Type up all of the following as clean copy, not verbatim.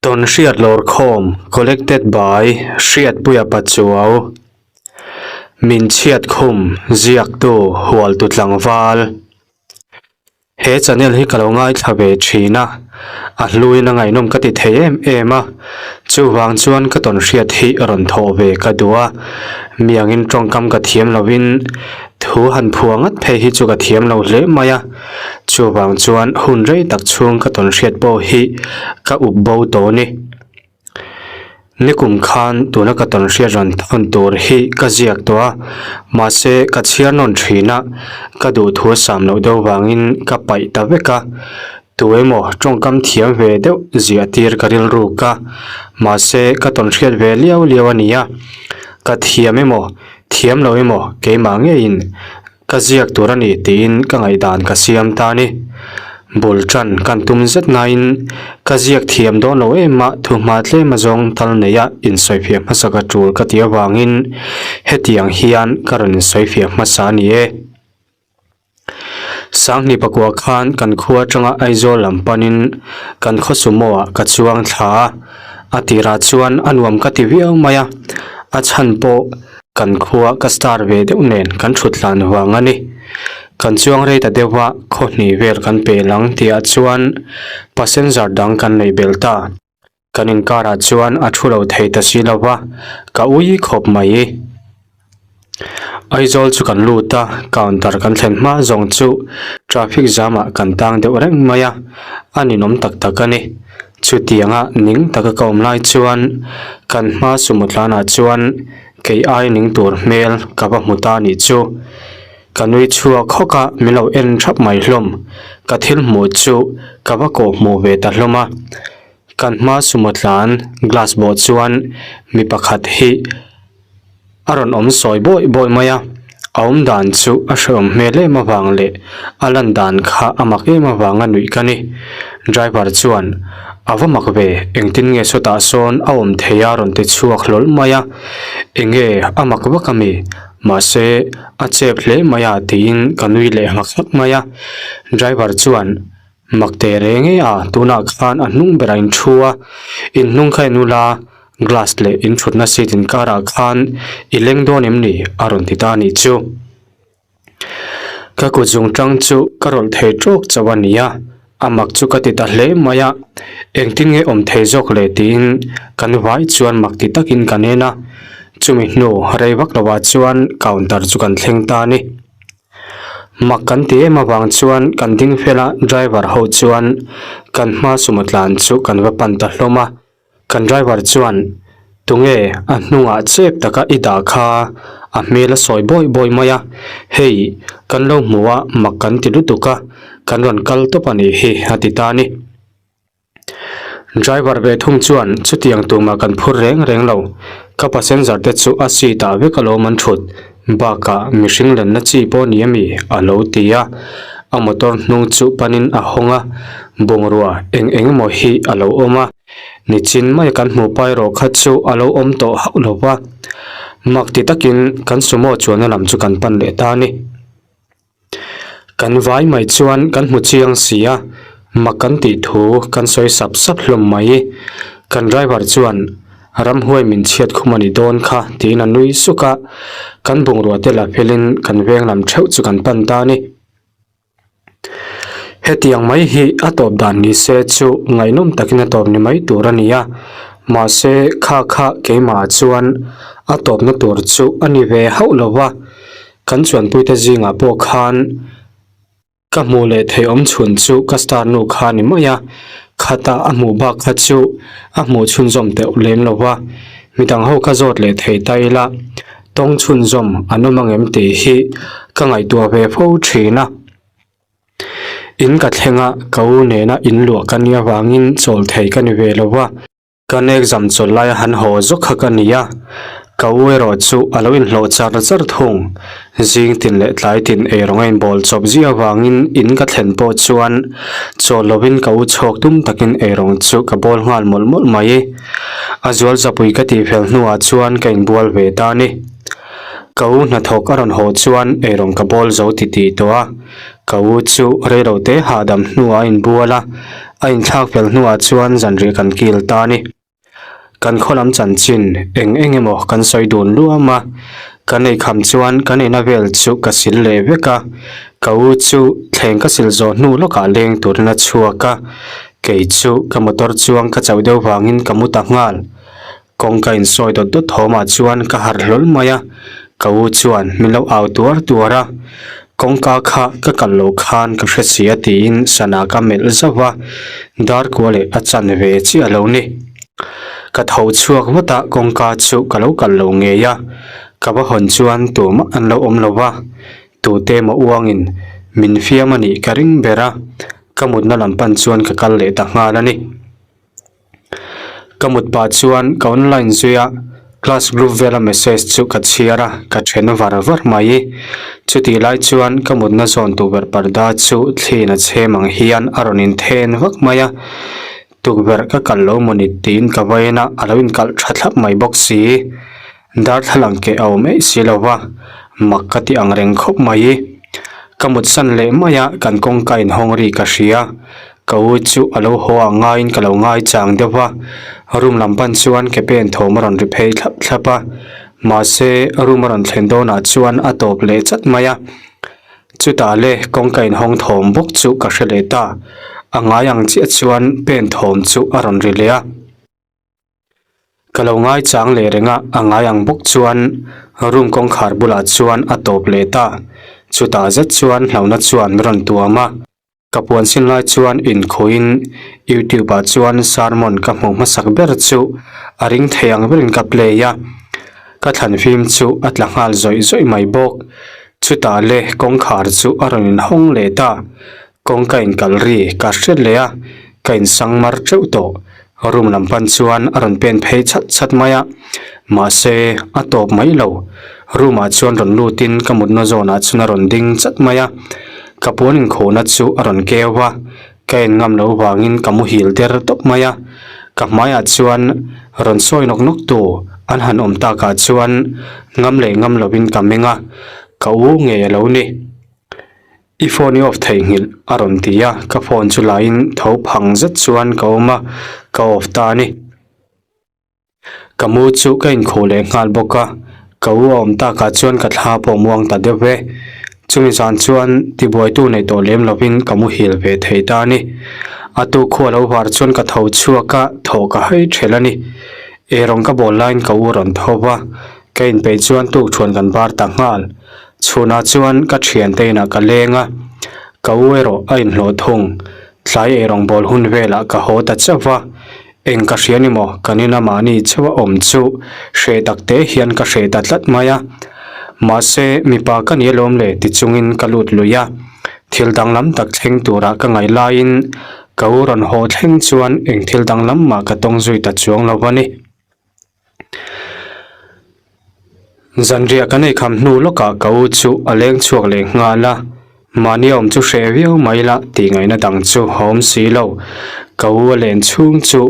Tawnhriat Lawrkhawm Collected by Hriatpuia Pachuau Min chhiat khum ziaktu Hualtu Tlangval He channel hi ka lo ngaithla ve thin a, a hluin a ngaihnawm ka ti thei em em a, chuvang chuan ka tawnhriat hi rawn thawh ve ka duh a, miangin tawngkam ka thiam lovin thu han phuah ngat phei hi chu ka thiam lo hle mai a. Chuvang chuan hun rei tak chhung ka tawn hriat pawh hi ka up bo tawh a ni. Nikum khan tuna ka tawn hriat rawn thawn tur hi ka ziak tawh a, mahse ka chhiar nawn thin a, ka duhthu a sam loh deuh vangin ka paih ta vek a. Tu emaw tawngkam thiam ve deuh ziah tir ka rilruk a, mahse ka tawn hriat ve liau liau a ni a. Ka thiam emaw thiam lo emaw keimah ngeiin Ka ziak tur a ni tiin ka ngaihdan ka siam ta a ni. Bul tan kan tum zet nain ka ziak thiam dawn lo em a, thuhma tlem azawng tal neia insawifiah hmasa ka tul ka ti avangin hetiang hian ka rawn insawifiah hmasa a ni e. Sanghnih pakua khan kan khua atanga Aizawl lam panin kan khaw sumo ah ka chuang thla a, a tirah chuan a nuam ka ti viau mai a, a chhan pawh Kan khua ka star ve deuh nen kan thut tlan vang a ni. Kan chuang rei ta deuh a, khaw hnih vel kan pe lang tih ah chuan passenger dang kan neih belh ta. Kan inkar ah chuan a thu lo thei ta si lo va, ka ui khawp mai. Aizawl chu kan lut a, counter kan thlen hma zawng chu traffic jam ah kan tang deuh reng mai a, a ninawm tak tak a ni. Chutianga ning taka ka awm lai chuan kan hma sumo tlanah chuan kei ai ning tur hmel ka va hmu ta nih chu. Ka nui chhuak hawk a, min lo en thap mai hlawm. Ka thil hmuh chu ka va kawh hmuh ve ta hlawm a. Kan hma sumo tlan glass bawh chuan mi pakhat hi A rawn awm sawi bawi bawi mai a, a awm dan chu a hrehawm hmel em avang leh a lan dan kha a mak em avanga nuih ka ni. Driver chuan, A va mak ve, engtin nge sawtah sawn a awm thei a rawn ti chhuak hlawl mai a, enge a mak vak a mi? Mahse, a chep hle mai a tiin ka nui leh hak hak mai a. Driver chuan, Mak teh reng e a, tunah khan a hnung berah in thu a, in hnung kha en ula, glass leh in thutna seat inkarah khan i leng dawn em ni? a rawn ti ta a nih chu. Ka kut zung tang chu ka rawlh thei tawk chauh a ni a, a mak chu ka ti ta hle mai a, engtin nge awm thei zawk le tiin kan vai chuan mak ti takin kan en a, chumi hnu rei vak lovah chuan counter chu kan thleng ta a ni. Mak kan ti em avang chuan kan ding fel a, driver ho chuan kan hma sumo tlan chu kan va pan ta hlawm a, kan driver chuan tunge a hnungah chep taka i dah kha a hmel a sawi bawi bawi mai a, hei kan lo hmu a mak kan ti lutuk a, kan rawn kal tawp a nih hi a ti ta a ni. Driver ve thung chuan chutiang tumah kan phur reng reng lo, ka passenger te chu a seat ah vek alawm an thut, bakah mihring lenna chi pawh ni ami a lo ti a, a motor hnung chu panin a hawng a, bungrua eng eng emaw hi a lo awm a, nichin mai kan hmuh pa erawh kha chu a lo awm tawh hauh lo va, mak ti takin kan sumo chuanna lam chu kan pan leh ta a ni. Kan vai mai chuan kan hmu chiang si a, mak kan tih thu kan sawi sap sap hlawm mai. Kan driver chuan ramhuai min chhiat khum a ni dawn kha tiin a nui suk a, kan bungrua te la felin kan veng lam theuh chu kan pan ta a ni. Hetiang mai hi a tawp dan ni se chu ngaihnawm takin a tawp ni mai tur a ni a, mahse kha kha keimah chuan a tawpna tur chu a ni ve hauh lo va. Kan chuanpuite zingah pawh khan ka hmuh leh theih awm chhun chu ka star nu kha a ni mai a, khata a hmuh bak kha chu a hmuh chhunzawm teuh lem lo va, midang ho kha zawt leh thei ta ila tawng chhunzawm an awm angem tih hi ka ngaihtuah ve fo thin a. In ka thleng a, ka u nena in luah ka nia vangin chawl thei ka ni ve lo va. Kan exam chawlh laia han haw zawk kha ka ni a, ka u erawh chu a lo inhlawh char char thung. Zing tin leh tlai tin eirawng a inbawl chawp zia avangin in ka thlen pawh chuan chawl lovin ka u chhawk tum takin eirawng chu ka bawl nghal mawlh mawlh mai. A zual zapui ka tih fel hnuah chuan ka inbual ve ta a ni. Ka u hnathawk a rawn haw chuan eirawng ka bawl zo ti tih tawh a, ka u chu reilote hahdam hnuah a inbual a. A inthlak fel hnuah chuan zanriah kan kil ta a ni. Kan khaw lam chanchin eng eng emaw kan sawi dun luam a, kan eikham chuan kan eina vel chu ka sil leh vek a, ka u chu thleng ka sil zawh hnu lawkah leng turin a chhuak a, kei chu ka motor chuang ka chauh deuh vangin ka mu ta nghal. Kawngka insawi dawt dawt thawmah chuan ka harh hlawl mai a, ka u chuan min lo au tuar tuar a, kawngka kha ka kalh loh khan ka hre si a tiin sana ka melh zauh va, dar kua leh a chan ve chiah lo ni. Ka tho chhuak vat a, kawngka chu ka lo kalh lo ngei a, ka va hawn chuan tumah an lo awm lo va, tute emaw uangin min fiam a nih ka ring ber a, ka mutna lam pan chuan ka kal leh ta nghal a ni. Ka mut pah chuan ka online zui a, class group vela message chu ka chhiar a, ka then var var mai. Chutih lai chuan ka mutna zawn tukverh parda chu thliin a chhem ang hian a rawn inthen vak mai a, tukverh ka kalh lo mawni tiin ka vain a, a lo inkalh tha thlap mai bawk si. Darthlalang keh a awm eih si lo va, mak ka ti ang reng khawp mai. Ka mutsan leh mai a, kan kawngka inhawng ri ka hria. Ka u chu a lo haw ang ngaiin ka lo ngai chang deuh va, room lam pan chuan ke pen thawm a rawn ri phei thlap thlap a. Mahse, room a rawn thlen dawnah chuan a tawp leh chat mai a. Chutah le kawngka inhawng thawm bawk chu ka hre leh ta. A ngai ang chiah chuan pen thawm chu a rawn ri leh a. Ka lo ngai chang leh reng a, a ngai ang bawk chuan room kawngkhar bulah chuan a tawp leh ta. Chutah zet chuan hlauhna chuan min rawn tuam a. Ka puan sin lai chuan inkhuhin YouTube ah chuan sermon ka hmuh hmasak ber chu a ring thei ang berin ka play a. Ka thlan fim chu a tla nghal zawih zawih mai bawk. Chutah le kawngkhar chu a rawn inhawng leh ta. Kawngka inkal ri ka hriat leh a, ka insang mar teuh tawh. Room lam pan chuan a rawn pen phei chhat chhat mai a, mahse a tawp mai lo. Room ah chuan rawn lutin ka mutna zawnah chuan a rawn ding chat mai a, ka puan inkhawhna chu a rawn keu a, ka en ngam loh vangin ka muhil der tawp mai a. Ka hmaiah chuan rawn sawi nawk nawk tu an han awm takah chuan ngam leh ngam lovin ka meng a, ka u ngei a lo ni. I phone i off theihnghilh a rawn ti a, ka phone chu lahin tho phang zet chuan ka awm a, ka off ta a ni. Ka mu chu ka inkhuh leh nghal bawk a, ka u a awm takah chuan ka thla pawh muang ta deuh e. Chumi zan chuan tibuaitu nei tawh lem lovin ka muhil ve thei ta a ni. A tuk khu a lo var chuan ka tho chhuak a, thawh ka hai ṭhelh a ni. Eirawng ka bawl laiin ka u a rawn tho va, ka inpeih chuan tukṭhuan kan bar ta nghal. Chhunah chuan ka thiante inah ka leng a, ka u erawh a inhlawh thung. Tlai eirawng bawl hun velah ka haw ta chauh va, eng ka hria ni maw kan ina mahni chauh a awm chu hreh tak te hian ka hreh ta tlat mai a. Mahse, mipa ka ni alawm le ti chungin ka lut lui a, thil danglam tak thleng tura ka ngaih laiin ka u rawn haw thleng chuan eng thil danglam mah ka tawng zui ta chuang lo a ni. Zanriah kan ei kham hnu lawkah ka u chu a leng chhuak leh nghal a, mahni a awm chu hreh viau mai la tih ngaihna dang chu a awm si lo. Ka u a len chhung chu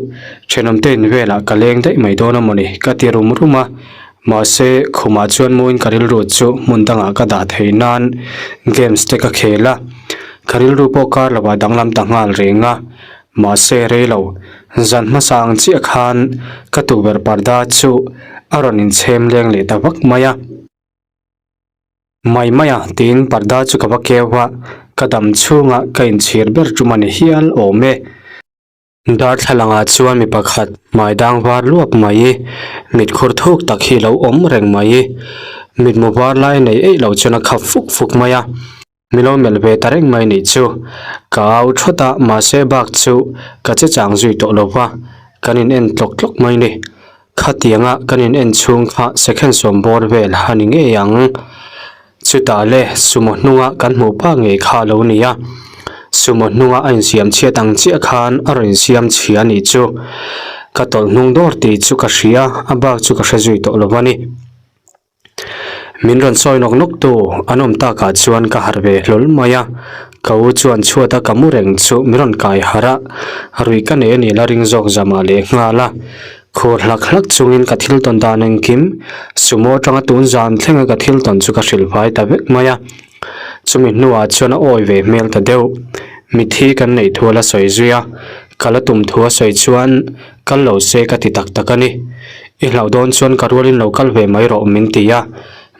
thenawmte in velah ka leng daih mai dawn a mawni ka ti rum rum a, mahse khumah chuan muin ka rilru chu hmun dangah ka dah theih nan games te ka khel a, ka rilru pawh kar lovah danglam ta nghal reng a. Mahse rei lo, zan hmasa ang chiah khan ka tukverh parda chu a rawn inchhem leng leh ta vak mai a. Mai mai a tiin parda chu ka va keu a, ka dam chhunga ka inchhir ber tum a ni hial awm e. Darthlalangah chuan mi pakhat hmai dang var luap mai, mitkhur thuk tak hi lo awm reng mai. Mitmu var lai nei eih lo chuan a khap fuk fuk mai a. Mi lo melh ve ta reng mai nih chu. Ka au thawt a, mahse bak chu ka che chang zui tawh lo va, kan in en tlawk tlawk mai ni. Khatianga kan in en chhung kha second sawm bawr vel a ni ngei ang. Chutah le sumo hnunga kan hmuh pa ngei kha a lo ni a, sumo hnunga a insiam chhiat ang chiah khan a rawn insiam chhia a nih chu. Ka tawlh hnung dawr tih chu ka hria, a bak chu ka hre zui tawh lo va ni. Min rawn sawi nawk nawk tu an awm takah chuan ka harh ve hlawl mai a, ka u chuan chhuat a ka mu reng chu min rawn kai harh a, ruih ka nei a nih la ring zawk zamah leh nghal a, khur hlak hlak chungin ka thil tawn dan engkim sumo atanga tun zan thlenga ka thil tawn chu ka hrilh vai ta vek mai a, chumi hnuah chuan a awi ve hmel ta deuh, mithi kan neih thu a la sawi zui a. Kal a tum thu a sawi chuan kal lo se ka ti tak tak a ni. I hlauh dawn chuan ka rualin lo kal ve mai rawh min ti a,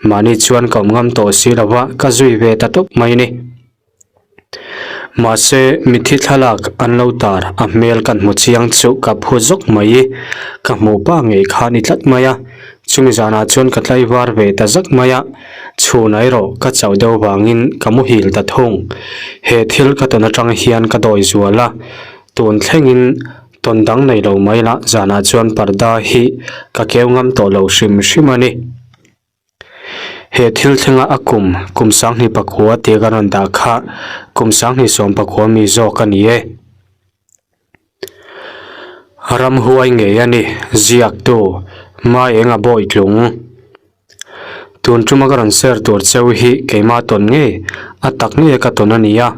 mahni chuan ka awm ngam tawh si lo va, ka zui ve ta tawp mai a ni. Mahse, mitthi thlalak an lo tar a hmel kan hmu chiang chu ka phu zawk mai. Ka hmuh pa ngei kha a ni tlat mai a, chumi zanah chuan ka tlaivar ve ta zak mai a, chhun erawh ka chauh deuh vangin ka muhil ta thung. He thil ka tawn atang hian ka dawi zual a, tun thlengin tawn dang nei lo mai la zanah chuan parda hi ka keu ngam tawh lo hrim hrim a ni. He thil thlenga a kum, kum sanghnih pakua tia kan rawn dah kha kum sanghnih sawm pakua mi zawk a ni e. Ramhuai ngei a ni, ziaktu Maenga Bawitlung. Tun tuma ka rawn share tur cheu hi keimah tawn ngei, a tak ngei a ka tawn a ni a,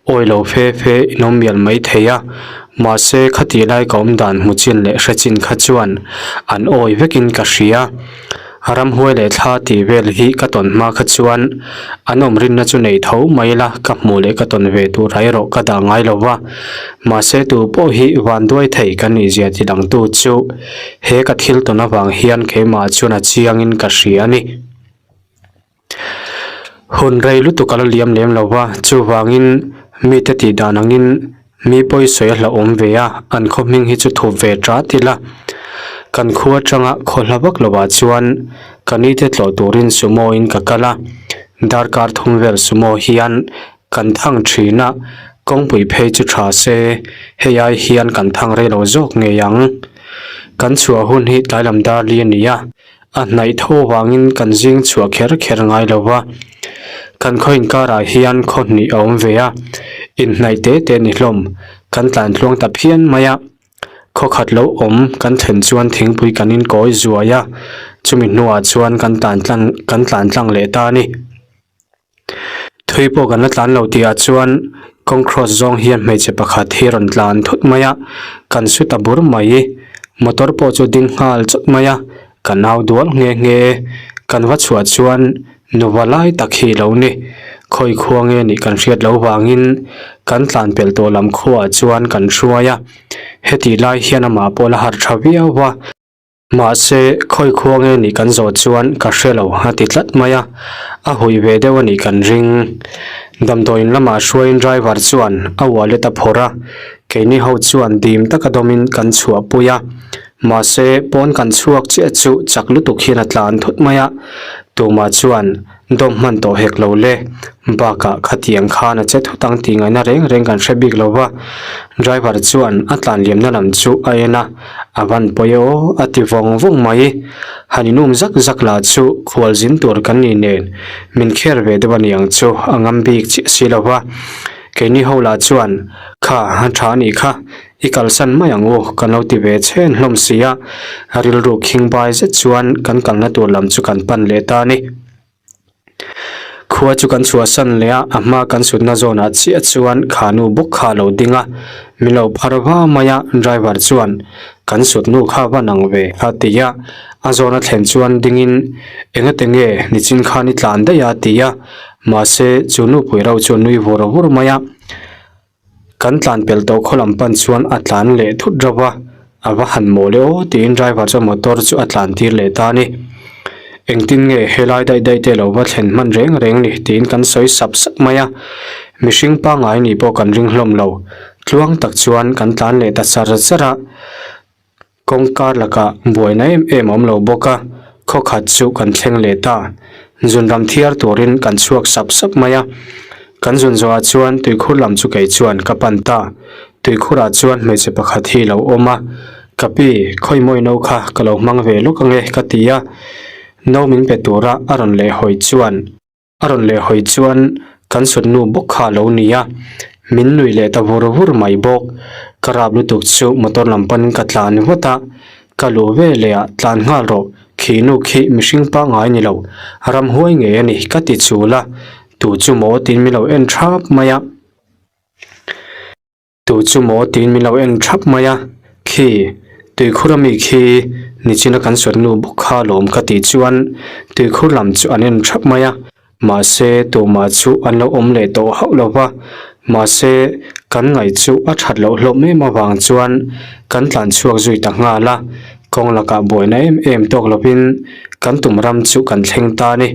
awi lo fe fe in awm mial mai thei a, mahse khatih lai ka awm dan hmu chin leh hre chin kha chuan an awi vekin ka hria. Ramhuai leh thla tih vel hi ka tawn hma kha chuan an awm rinna chu nei tho mai ila ka hmuh leh ka tawn ve tur ah erawh ka dah ngai lo va. Mahse tu pawh hi vanduai thei ka nih zia ti dangtu chu he ka thil tawn avang hian keimah chuan a chiangin ka hria a ni. Hun rei lutuk a la liam lem lo va, chuvangin mite tih dan angin mi pawisawi a hlauhawm ve a, an khaw hming hi chu thup ve ṭat ila. Kan khua atanga khaw hla vak lovah chuan ka nite tlawh turin sumo in ka kal a, darkar thum vel sumo hian kan thang ṭhin a, kawngpui phei chu ṭha se, hei ai hian kan thang rei lo zawk ngei ang. Kan chhuah hun hi tlailam dar li a ni a. A hnaih tho vangin kan zing chhuah kher kher ngai lo va, kan khaw inkarah hian khaw hnih a awm ve a, inhnaih te te ni hlawm, kan tlan tluang ta phian mai a. Khaw khat lo awm kan thlen chuan thingpui kan inkawi zuai a, chumi hnuah chuan kan tlan tlang kan tlan tlang leh ta a ni. Thui pawh kan la tlan lo tih ah chuan kawng cross zawng hian hmeichhe pakhat hi rawn tlan thut mai a, kan su ta bur mai. Motor pawh chu ding nghal chawt mai a, ka nau dual nghe nghe. Kan va chhuah chuan nuva lai tak hi lo ni. Khawi khua nge nih kan hriat loh vangin kan tlan pelh tawh lam khuaah chuan kan hruai a, hetih lai hian amah pawh la harh tha viau a. Mahse, khawi khua nge nih kan zawh chuan ka hre lo a ti tlat mai a, a hui ve deuh a nih kan ring. Damdawiin lamah hruaiin driver chuan a wallet a phawrh a, keini ho chuan dim taka dawmin kan chhuahpui a. Mahse, pawn kan chhuak chiah chu chak lutuk hian a tlan thut mai a, tumah chuan Dawm hman tawh hek lo le. Bakah khatiang khan a che thut ang tih ngaihna reng reng kan hre bik lo va. Driver chuan a tlan liamna lam chu a en a, a van pawi e aw a ti vawng vawng mai. Han inum zak zak lah chu khual zin tur kan ni nen min kher ve deuh a niang chu a ngam bik chiah si lo va. Keini ho lah chuan kha a tha a nih kha I kalsan mai ang u, kan lo ti ve chhen hlawm si a, rilru khing bai zet chuan kan kalna tur lam chu kan pan leh ta a ni. Khua chu kan chhuahsan leh a, a hma kan sutna zawnah chiah chuan khanu bawk kha a lo ding a, min lo phar va mai a, driver chuan kan sutnu kha va nang ve a ti a, a zawn a thlen chuan dingin engate nge nichin khan i tlan daih a ti a, mahse chu nupui reuh chu a nui vur vur mai a. Kan tlan pelh tawh khaw lam pan chuan a tlan leh thut reuh a, a va han mawl e aw tiin driver chuan motor chu a tlan tir leh ta a ni. Engtin nge helai daih daih te lo va thlen hman reng reng ni tiin kan sawi sap sap mai a, mihring pangngai nih pawh kan ring hlawm lo. Tluang tak chuan kan tlan leh ta char char a. Kawngkar lakah buaina em em a awm lo bawk a, khaw khat chu kan thleng leh ta. Zun ram thiar turin kan chhuak sap sap mai a. Kan zun zawhah chuan tuikhur lam chu kei chuan ka pan ta. Tuikhurah chuan hmeichhe pakhat hi lo awm a, Ka pi, khawi mawi no kha ka lo hmang ve lawk ange ka ti a. No min pe tura a rawn lehhawi chuan. A rawn leh hawi chuan kan sutnu bawk kha a lo ni a, min nuih leh ta vur vur mai bawk. Ka rap lutuk chu motor lam panin ka tlan vat a, ka luh ve leh ah tlan nghal rawh, khi nu khi mihring pangngai ni lo, ramhuai ngei a ni ka ti chul a, tu chu maw tiin min lo en thap mai a. Tu chu maw tiin min lo en thap mai a, khi, tuikhur ami khi nichina kan sawtnu bawk kha lawm ka tih chuan tuikhur lam chu an en thap mai a, mahse tumah chu an lo awm leh tawh hauh lo va, mahse. Kan ngaih chu a that loh hlawm em avang chuan kan tlan chhuak zui ta nghal a, kawng lakah buaina em em tawk lovin kan tum ram chu kan thleng ta a ni.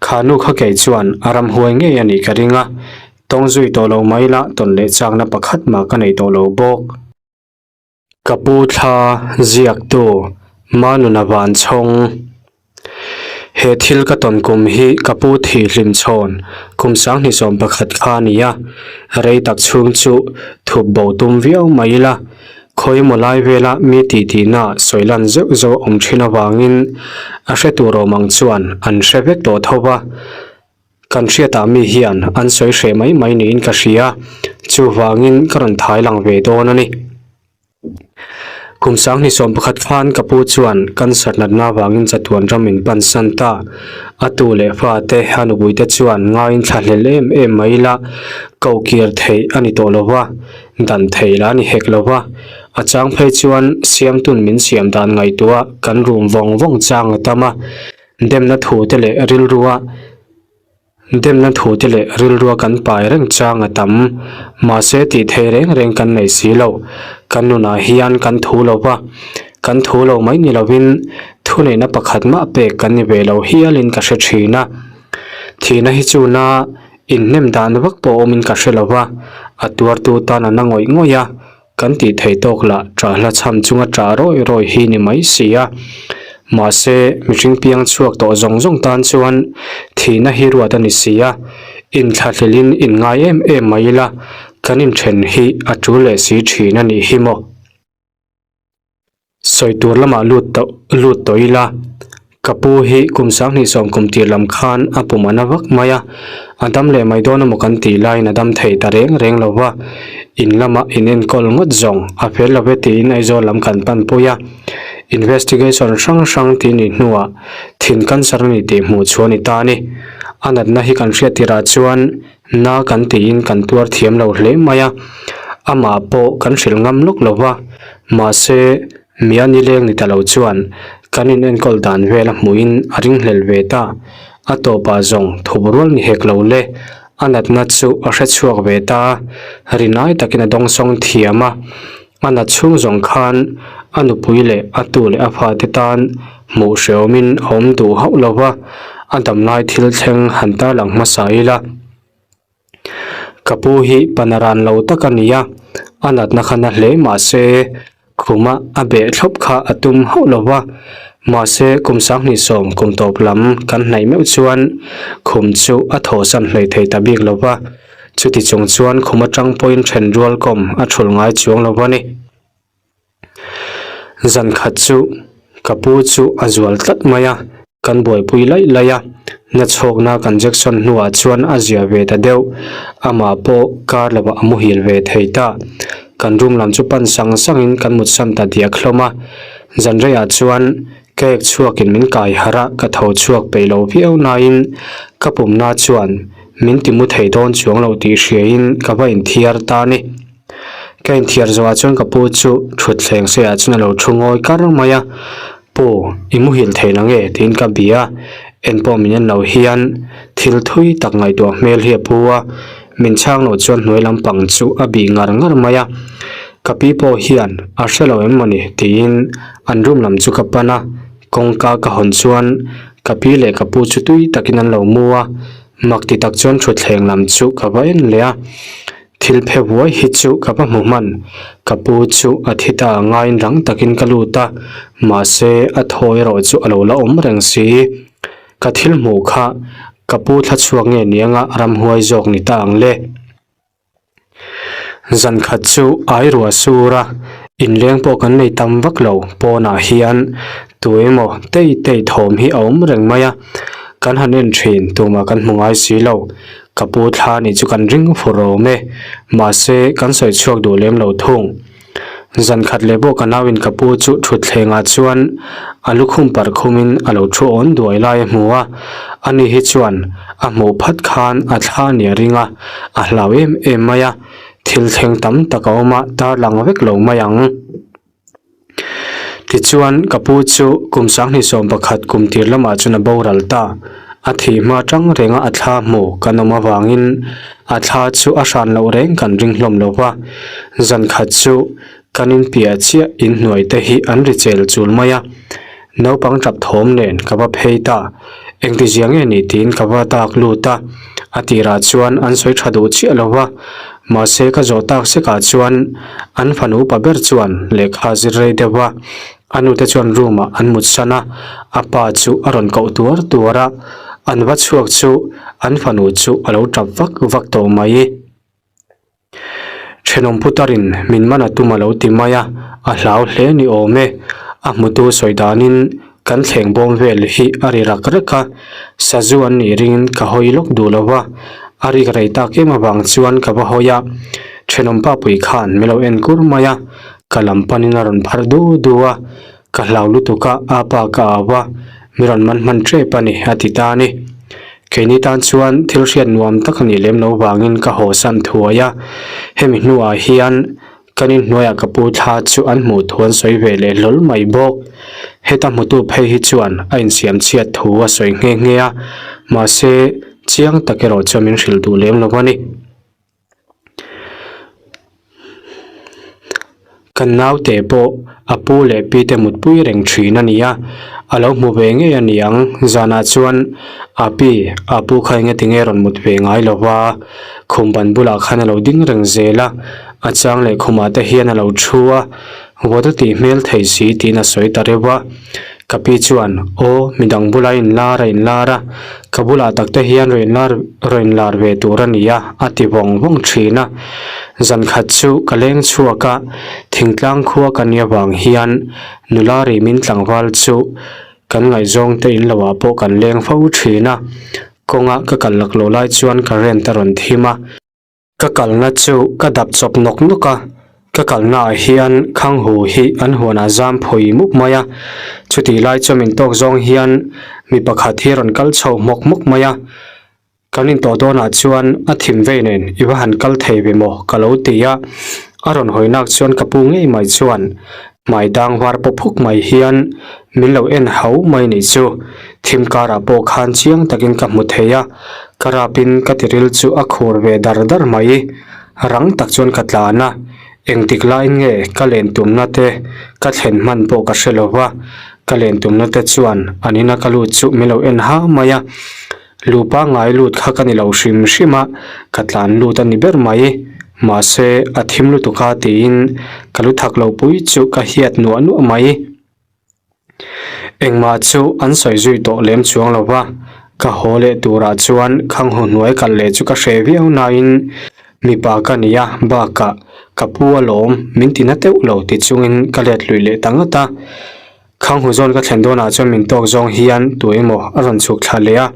Kha nu kha kei chuan a ram huai ngei a nih ka ring a, tawng zui tawh lo mai la tawn leh chakna pakhat mah ka nei tawh lo bawk. Ka pu thla ziaktu Manuna Vanchhawng. He thil ka tawn kum hi ka pu thih hlim chhawn kum 2011 kha a ni a, rei tak chhung chu thup bo tum viau mai ila, khawi emaw lai vela mi tih tihna sawi lan zeuh zeuh a awm thin avangin a hre tur awm ang chuan an hre vek tawh tho va. Kan hriatah mi hian an sawi hreh mai mai niin ka hria, chuvangin ka rawn thai lang ve dawn a ni. Kum 2011 khan ka pu chuan cancer natna avangin chatuan ram min pansan ta. A tu leh fate a nupuite chuan ngaiin thlahlel em em mai ila ko kir theih a ni tawh lo va, dan theih lah a ni hek lo va. A chang phei chuan siamtun min siam dan ngaihtuah kan rum vawng vawng chang a tam a. Demna thute leh rilrua Demna thute leh rilrua kan pai reng chang a tam. Mahse tih thei reng reng kan nei si lo. Kan nunah hian kan thu lo va, kan thu lo mai ni lovin thuneihna pakhat mah pek kan ni ve lo hialin ka hre thin a. Thihna hi chu na inhnem dan vak pawh awmin ka hre lo va, a tuartu tan a na ngawih ngawih a. Kan tih theih tawk lah ṭah hla chham chunga ṭah rawi rawi hi ni mai si a. Mahse, mihring piang chhuak tawh zawng zawng tan chuan thihna hi ruat a ni si a. Inthlahlelin inngai em em mai ila, kan inṭhen hi a ṭul leh si ṭhin a nih hi maw? Sawi tur lamah lut tawh lut tawh ila, ka pu hi kum 20 sawm kum tir lam khan a pum a na vak mai a, a dam leh mai dawn emaw kan tih laiin a dam thei ta reng reng lo va, in lama in enkawl ngawt zawng a fel lo ve tiin Aizawl lam kan pan pui a, investigation hrang hrang tih nih hnuah thin cancer a ni tih hmuh chhuah a ni ta a ni. A natna hi kan hriat tirah chuan na kan tiin kan tuar thiam lo hle mai a, amah pawh kan hrilh ngam lawk lo va, mahse mia nileng ni ta lo chuan kan in enkawl dan vel a hmuhin a ringhlel ve ta, a tawpah zawng thup rual ni hek lo le, a natna chu a hre chhuak ve ta a, rinai takin a dawngsawng thiam a, a nat chhung zawng khan a nupui leh a tu leh a fate tan hmuh hrehawmin a awm duh hauh lo va, a damlai thil thleng han tarlang hmasa ila. Ka pu hi panaran lo tak a ni a, a natna kha na hle mahse khuma a beh thlawp kha a tum hauh lo va, mahse kum 20 sawm kum tawp lam kan hnaih meuh chuan khum chu a thawhsan hlei thei ta bik lo va. Chuti chung chuan khum atang pawhin then rual kawm a thul ngai chuang lo a ni. Zan khat chu ka pu chu a zual tlat mai a, kan buaipui laih laih a, nachhawkna kan jection hnuah chuan a zia ve ta deuh, amah pawh kar lovah a muhil ve thei ta. Kan room lam chu pan sang sangin kan mutsan ta diak hlawm a, zan reiah chuan Ka ek chhuakin min kai harh a, ka tho chhuak peih lo viau nain ka pumna chuan min ti mu thei dawn chuang lo tih hriain ka va inthiar ta a ni. Ka inthiar zawhah chuan ka pu chu thutthleng seiah chuan a lo thu ngawi kar mai a, Pu, i muhil thei la nge? tiin ka bia a, en pawh min en lo hian thil thui tak ngaihtuah hmel hi a pu a, min chhang loh chuan hnuai lampang chu a bih ngar ngar mai a, ka pi pawh hian a hre lo em mawni tiin An room lam chu ka pan a, kawngka ka hawn chuan ka pi leh ka pu chu tui takin an lo mu a, mak ti tak chuan thutthleng lam chu ka va en leh a, thil phe vuai hi chu ka va hmu hman, ka pu chu a thi ta ngaiin rang takin ka lut a, mahse a thaw erawh chu a lo la awm reng si, ka thil hmuh kha ka pu thla chhuak nge nianga ramhuai zawk ni ta ang le. Zan khat chu ai ruah sur a, inleng pawh kan nei tam vak lo pawnah hian tu emaw tei tei thawm hi a awm reng mai a, kan han en thin tumah kan hmu ngai si lo, ka pu thla nih chu kan ring fur awm e, mahse kan sawi chhuak duh lem lo thung. Zan khat leh pawh ka nauin ka pu chu thutthlengah chuan a lukhum parh khumin a lo thu awn duai lai a hmu a, ani hi chuan a hmuh phat khan a thla nia ring a, a hlau em em mai a, thil thleng tam tak a awm a, tarlang vek lo mai ang. Tichuan ka pu chu kum 20 sawm pakhat kum tir lamah chuan a boral ta. A thih hma tang renga a thla hmu kan awm avangin a thla chu a hran loh reng kan ring hlawm lo va. Zan khat chu kan inpiah chiah inhnuai te hi an ri chel chul mai a. Naupang tap thawm nen ka va phei ta. Engti zia nge ni tiin ka va dak lut a. A tirah chuan an sawi tha duh chiah lo va. Mahse ka zawh tak sekah chuan an fanu upa ber chuan lehkha zir rei deuh va. A nute chuan room ah an mut san a, a pa chu a rawn koh tuar tuar a. An va chhuak chu an fanu chu a lo tap vak vak tawh mai. Thenawm putarin min man a tum a lo ti mai a, a hlau hle ni awm e. A hmutu sawi danin kan thleng bawm vel hi a ri rak rek a, sazu an nih ringin ka hawi lawk duh lo va, a rik rei tak em avang chuan ka va hawi a. Thenawm papui khan min lo en kur mai a, ka lam panin a rawn phar du du a, ka hlau lutuk a, a pa ka au a, mi rawn man hman tep a ni a ti ta a ni. Keini tan chuan thil hriat nuam tak a nih lem lo vangin ka haw san thuai a, hemi hnuah hian kan inhnuaiah ka pu thla chu an hmuh thu an sawi ve leh hlawl mai bawk. Heta hmutu phei hi chuan a insiam chhiat thu a sawi nghe nghe a, mahse chiang tak erawh chuan min hrilh duh lem lo a ni. Kan naute pawh a pu leh pi te mutpui reng thin a ni a, a lo hmu ve ngei a ni ang. Zanah chuan a pi, a pu kha eng eti nge rawn mut ve ngai lo va, khum ban bulah khan a lo ding reng zel a, a chang leh khumah te hian a lo thu a, vawt a tih hmel thei si tiin a sawi ta reuh a. Ka pi chuan, Aw, midang bula inlar a inlar a, ka bulah tak te hian rawn inlar rawn inlar ve tur a ni a, a ti vawng vawng thin a. Zan khat chu ka leng chhuak a, thingtlang khua ka nia vang hian nula rimin tlangval chu kan ngaihzawng te in loah pawh kan leng fo thin a. Kawnga ka kal laklawh lai chuan current a rawn thim a. Ka kalna chu ka dap chawp nawk nawk a, ka kalna ah hian khanghu hi an huanah zam phawi mup mai a, chutih lai chuan min tawk zawng hian mi pakhat hi a rawn kal chho hmawk hmawk mai a, kan intawh dawnah chuan a thim vei nen i va han kal thei ve maw ka lo ti a, a rawn hawi nak chuan ka pu ngei mai chuan hmai dang var paw phuk mai hian min lo en hau mai nih chu, thim karah pawh khan chiang takin ka hmu thei a, ka rapin ka tiril chu a khur ve dar dar mai, rang tak chuan ka tlan a, engtik laiin nge ka len tumna te ka thlen hman pawh ka hre lo va, ka len tumna te chuan an ina ka lut chu min lo en ha mai a. Lu pangngai lut kha ka ni lo hrim hrim a, ka tlan lut a ni ber mai. Mahse, a thim lutuk a tiin ka lu thak lo pui chu ka hiat nuah nuah mai. Engmah chu an sawi zui tawh lem chuang lo va, ka haw leh turah chuan khanghaw hnuai kal leh chu ka hreh viau nain mipa ka ni a, bakah ka pu alawm min ti na teuh lo ti chungin ka let lui leh ta ngat a. Khanghu zawn ka thlen dawnah chuan min tawk zawng hian tu emaw a rawn chhuk thla leh a,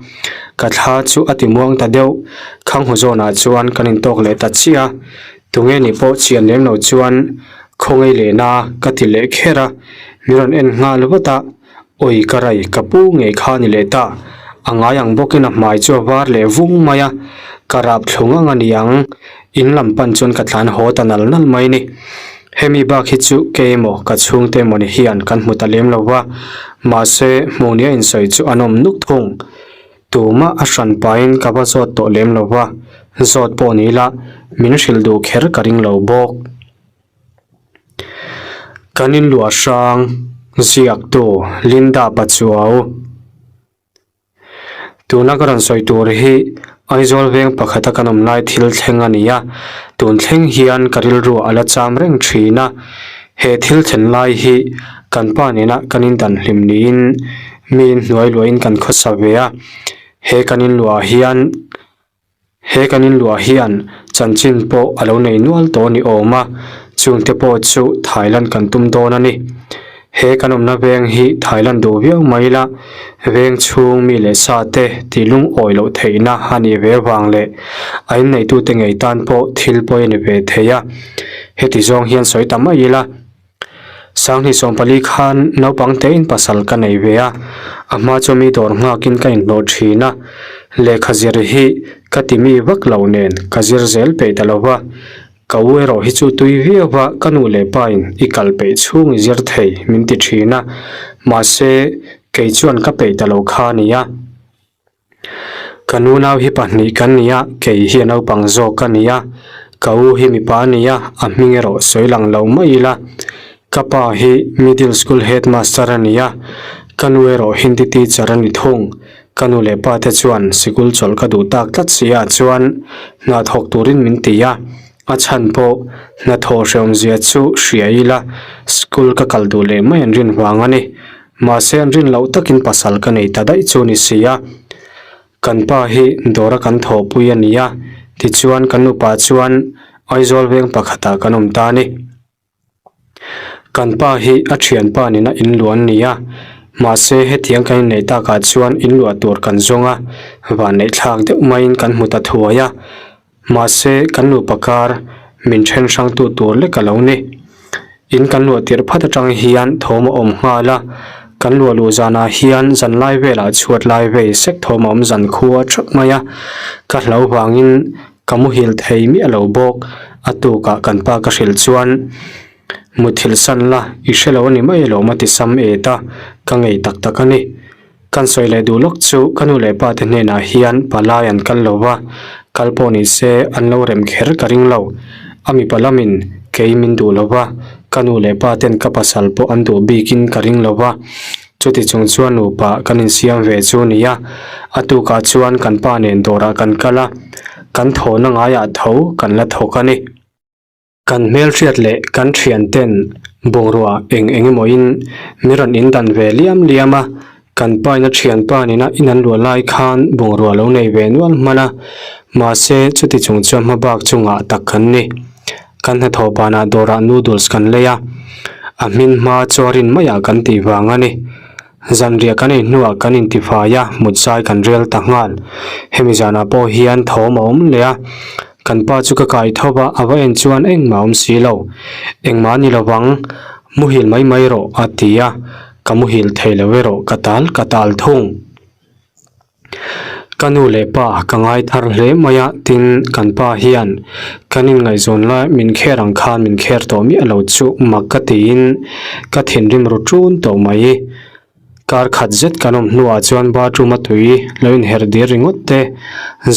ka thla chu a ti muang ta deuh. Khanghu zawnah chuan kan intawk leh ta chiah a, tunge ni pawh chian lem lo chuan khawngei lehna ka ti leh kher a, min rawn en nghal vat a, awi ka rai ka pu ngei kha a ni leh ta, a ngai ang bawkin a hmai chu a var leh vung mai a, ka rap thlung ang a ni ang, in lam pan chuan ka tlan haw ta nal nal mai ni. Hemi bak hi chu kei emaw ka chhungte emaw ni hian kan hmu ta lem lo va, mahse hmuh nia insawi chu an awm nuk thung. Tumah a hran pahin ka va zawt tawh lem lo va, zawt pawh ni ila min hrilh duh kher ka ring lo bawk. Kan inluah hrang ziaktu Linda Pachuau. Tuna ka rawn sawi tur hi Aizawl veng pakhata kan awm lai thil thleng a ni a, tun thleng hian ka rilru a la cham reng thin a. He thil thlen lai hi kan pa nena kan indan hlim niin mi inhnuai luahin kan khawsa ve a, he kan inluah hian He kan inluah hian chanchin pawh a lo nei nual tawh a ni awm a, chungte pawh chu Thailand kan tum dawn a ni. He kan awmna veng hi Thailand duh viau mai ila, veng chhung mi leh sa te tih lungawi loh theihna a nih ve vang leh a inneitute ngei tan pawh thil pawi a ni ve thei a, heti zawng hian sawi ta mai ila. Sanghnih 14 khan naupang tein pasal ka nei ve a, a hma chu mi dawr nghakin ka inhlawh thin a, lehkha zir hi ka ti mi vak lo nen ka zir zel peih ta lo va, ka u erawh hi chu tui viau va ka nu leh pa in i kal peih chhung i zir thei min ti thin a, mahse kei chuan ka peih ta lo kha a ni a. Ka nunau hi pahnih kan ni a, kei hi a naupang zawk ka ni a, ka u hi mipa a ni a, a hming erawh sawi lang lo mai ila. Ka pa hi Middle School Headmaster a ni a, ka nu erawh Hindi teacher a ni thung. Ka nu leh pa te chuan sikul chawlh ka duh tak tlat si ah chuan hna thawk turin min ti a, a chhan pawh hna thawh hrehawmzia chu hria ila school ka kal duh leh mai an rin vang a ni. Mahse an rin loh takin pasal ka nei ta daih chu ni si a. Kan pa hi dawra kan thawhpui a ni a, tichuan kan nupa chuan Aizawl veng pakhatah kan awm ta a ni. Kan pa hi a thianpa nena inluah an ni a, mahse hetiang kan inneih takah chuan inluah tur kan zawng a, vanneih thlak deuh maiin kan hmu ta thuai a, mahse kan nupa kar min then hrangtu tur lek a lo ni. In kan luah tirh phat atang hian thawm a awm nghal a, kan luah luh zanah hian zanlai velah chhuat lai vei sek thawm a awm zan khua theuh mai a, ka hlo vangin Ka muhil thei miah lo bawk, a tukah kan pa ka hrilh chuan muthilh san la, i hre lo a ni mai alawm a ti sam et a, ka ngei tak tak a ni. Kan sawi leh duh lawk chu ka nu leh pa te hnenah hian palai an kal lo va, kal pawh ni se an lo rem kher ka ring lo. A mipa lamin kei min duh lo va, ka nu leh pa ten ka pasal pawh an duh bikin ka ring lo va, Chuti chung chuan nupa kan insiam ve chu ni a, a tukah chuan kan pa nen dawrah kan kal a, kan thawhna ngaiah tho kan la thawk a ni. Kan hmelhriat leh kan thianten bungrua eng eng emawin min rawn indan ve liam liam a, kan pain a thianpa nena in an luah lai khan bungrua lo nei ve nual hman a, mahse chuti chung chuan hmabak chu ngah tak kan ni. Kan hnathawh banah dawrah noodles kan lei a, a hmin hma chaw rin maiah kan tih vang a ni. Zanriah kan ei hnuah kan intifai a, mut zai kan rel ta nghal. Hemi zanah pawh hian thawm a awm leh a, kan pa chu ka kai tho va, a va en chuan engmah a awm si lo. Engmah a ni lo vang, muhil mai mai rawh a ti a, ka muhil thei lo erawh ka tal ka tal thung. Ka nu leh pa ka ngai thar hle mai a, tin kan pa hian kan inngaihzawn lai min kher ang khan min kher tawh miah lo chu mak ka tiin ka thinrim ru ṭun tawh mai. Kar khat zet kan awm hnuah chuan bathroom a tui lo inherh dir ringawt te,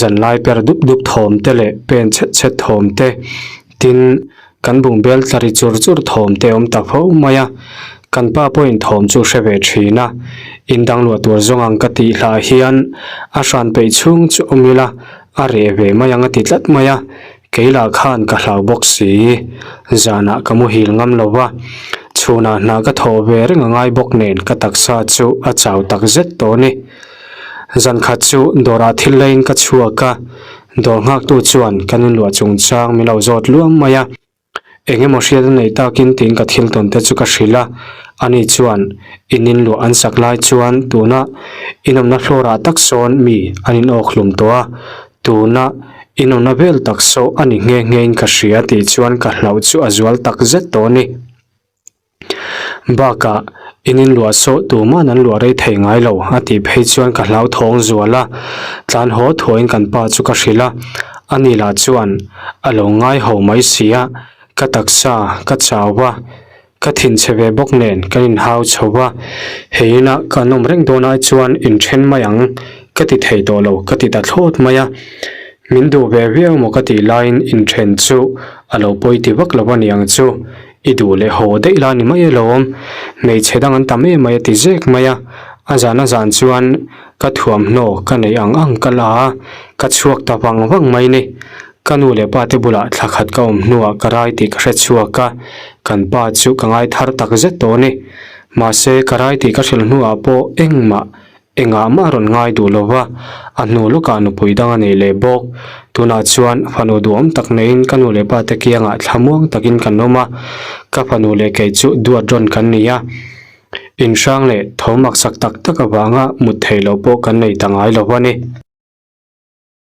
zanlai per dup dup thawm te leh pen chhet chhet thawm te, tin Kan bungbel tla ri chur chur thawm te awm ta fo mai a, kan pa pawhin thawm chu hre ve thin a, in dang luah tur zawng ang ka tih hlah hian a hran peih chhung chu awm ila a reh ve mai ang a ti tlat mai a, kei lah khan ka hlau bawk si, zanah ka muhil ngam lo va, chhunah hna ka thawh ve reng a ngai bawk nen ka taksa chu a chau tak zet tawh a ni. Zan khat chu dawrah thil leiin ka chhuak a, dawr nghaktu chuan kan inluah chungchang min lo zawt luam mai a. Eng emaw hriat a neih takin tiin ka thil tawn te chu ka hrilh a, ani chuan in inluah an sak lai chuan tuna inawmna floor ah tak sawn mi an inawk hlum tawh a, tuna inawmna vel tak saw a ni nghe nghe in ka hria tih chuan ka hlauh chu a zual tak zet tawh a ni. Bakah, in inluah sawh tuman an luah rei thei ngai lo a tih phei chuan ka hlauthawng zual a, tlan haw thuain kan pa chu ka hrilh a, ani lah chuan a lo ngai ho mai si a, ka taksa ka chau va, ka thinchhe ve bawk nen kan inhau chho va, hei inah kan awm reng dawn ai chuan inthen mai ang ka ti thei tawh lo ka ti ta thlawt mai a, min duh ve viau maw ka tih laiin inthen chu a lo pawi ti vak lo a niang chu. I duh leh haw daih la ni mai alawm, hmeichhe dang an tam em mai a ti zek mai a, a zan a zan chuan ka thuamhnaw ka neih ang ang ka la a, ka chhuak ta vang vang mai ni. Ka nu leh pa te bulah thla khat ka awm hnuah ka rai tih ka hre chhuak a, kan pa chu ka ngai thar tak zet tawh a ni. Mahse ka rai tih ka hrilh hnuah pawh engmah Engah mah a rawn ngai duh lo va, a hnu lawkah nupui dang a nei leh bawk. Tunah chuan fanu duhawm tak neiin ka nu leh pa te kiangah thlamuang takin kan awm a, ka fanu leh kei chu duat rawn kan ni a. Inhrang leh tho maksak tak tak avanga mut theih loh pawh kan nei ta ngai lo a ni.